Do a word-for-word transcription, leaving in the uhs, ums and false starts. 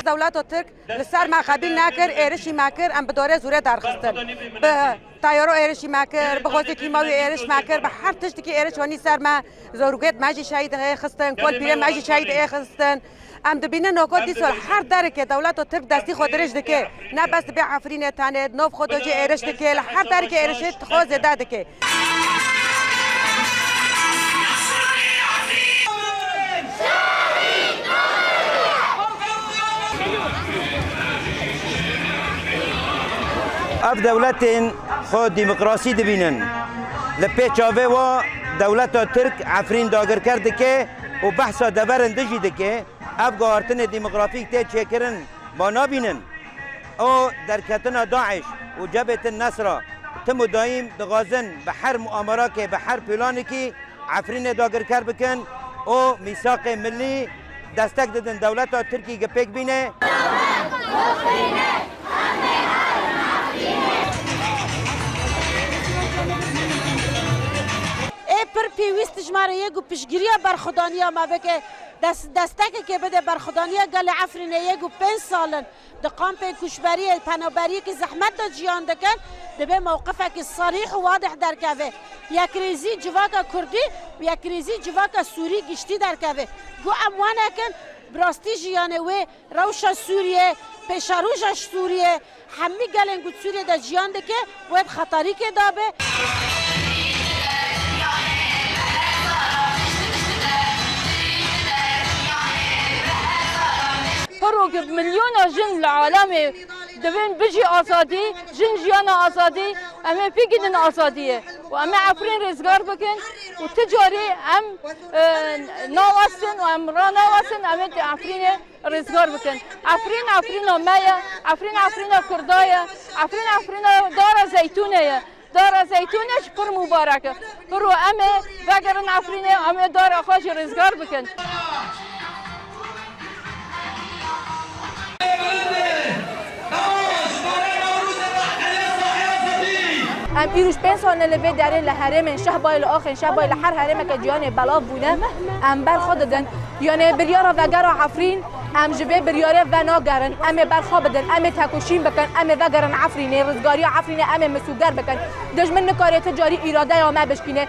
Dewleta Tirk li ser me qebîl nekir, êrişî me kir, em bi dorê zûrê derxistin. Bi tayaro êrişî me kir, bi gazê kîmawî êriş me kir, bi her tiştekî êriş anî ser me, zarokêt me jî şehîd ê xistin, kolpîrê me jî şehîd ê xistin. Em dibînin noko dîsol her derekê dewleta Tirk destî xwe dirêj dike. Ne bes dibê Efrînê tenê, di nav xwe de jî êriş dike, li her derekê êrişê xwe zêde dike. Ev dewletên xwe demokrasî dibînin. Li pê çavê wa dewleta Tirk Efrîn dagirker dike û behsa deverin dijî dike. Ev guhartinê demografîk tê çêkirin, ma nabînin? O derketina DAIŞ û Cebhetin Nesra tim û daîm dixwazin bi her muamerakê, bi her planekî Efrînê dagirker bikin û mîsaqê millî destek didin dewleta Tirkî gi pêk bîne. Ê pir pêwîst ji me re ye ku piştgiriya berxwedaniya me bike, des-, destekekê bide berxwedaniya gelê Efrînê ye ku pênc sal in di kampên koçberiyê, penaberiyekî zehmet de jiyan dikin, divê mewqifekî serîh û wadih derkeve. Yekrêzî civaka Kurdî û yekrêzî civaka Sûrî giştî derkeve. Ku em wenekin, bi rastî jiyanê wê, rewşa Sûriyê, pêşeroja Sûriyê, hemî gelên ku Sûriyê de jiyan dike, wê di xeterîkê de be. Pir û bi milyona jin li alemê dibên bijî azadî, jin jiyana azadî, em ê bigihînin azadiyê û em ê Efrîn rêzgar bikin û ti carî em, e, nawestin û em ranawestin, em ê di Efrînê rêzgar bikin. Efrîn, Efrîna me ye, Efrîn, Efrîna Kurda ye, Efrîn, Efrîna dara zeytûnê ye. Dara zeytûnê jî pir mubarek e. Pir û em ê vegerin Efrînê, em ê dara xwe jî rêzgar bikin. Em îroj pênc sal ne li vê derê li herêmên Şehbayê, li axên Şehbayê, li her herêmeke cîhanê belav bûne. Em ber xwe didin. Yanê biryara vegera Efrîn, em ji vê biryarê venagerin. Em ê ber xwe bidin, em ê tekoşîn bikin, em ê vegerin Efrînê, rizgariya Efrînê em ê misûger bikin. Dijmin nikare ti carî îradeya me bişkîne.